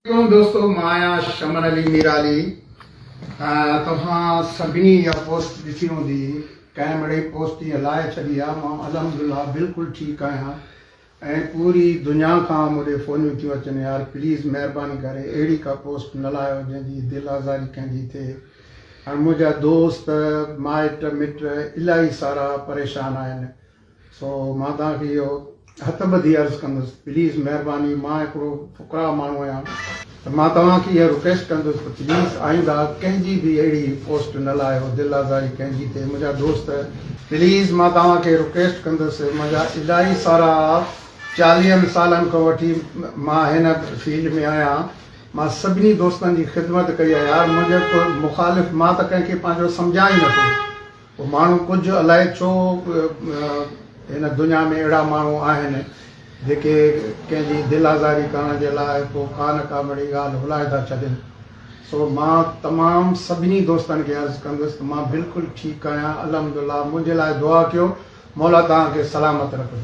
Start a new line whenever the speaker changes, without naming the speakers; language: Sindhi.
عليڪم دوستو مان آهيان شمن علي ميرالي توهان سڀني اها پوسٽ ڏٺي هوندي ڪنهن مڙئي پوسٽ ائين لاهي ڇڏي آهي مان الحمدلله بلڪل ٺيڪ آهيان ۽ پوري دنيا کان مون ڏي فونيون ٿيون اچن يار پليز مهرباني ڪري اهڙي ڪا پوسٽ نه لاهيو جنهن جي دل آزاري ڪنهن جي ٿئي هاڻي منهنجا دوست مائٽ مٽ الاهي سارا پريشان آهن سو مان توهان کي اهو هٿ ٻڌي عرض ڪندس پليز مهرباني مان هڪڙو فقراء ماڻهو آهيان ته مان توهان کي اها رڪويسٽ ڪندس ته پليز آئنده ڪنهن جي به اهڙي پوسٽ نه لاهيو دل آزاري ڪنهن جي ٿئي منهنجا دوست پليز مان توهان کي رڪويسٽ ڪندس منهنجا الاهي سارا چاليهن سالن کان وٺي مان هن فيلڊ ۾ آهيان مان سڀني دوستن جي خدمت ڪئي آهي يار منهنجو مخالف مان ته ڪنهن کي پنهنجو سمجهان ئي نٿو. پوء ماڻهو ڪجهه الائي ڇو هن دنيا ۾ اهڙا ماڻهو آهن جيڪي ڪنهن جي دل آزاري ڪرڻ جي لاء پوء ڪا نه ڪا مڙئي ڳالهه هلائي ٿا ڇڏين. سو مان تمام سڀني دوستن کي عرض ڪندس ته مان بلڪل ٺيڪ آهيان الحمدالله منهنجي لاء دعا ڪيو مولا توهان کي سلامت رکندو.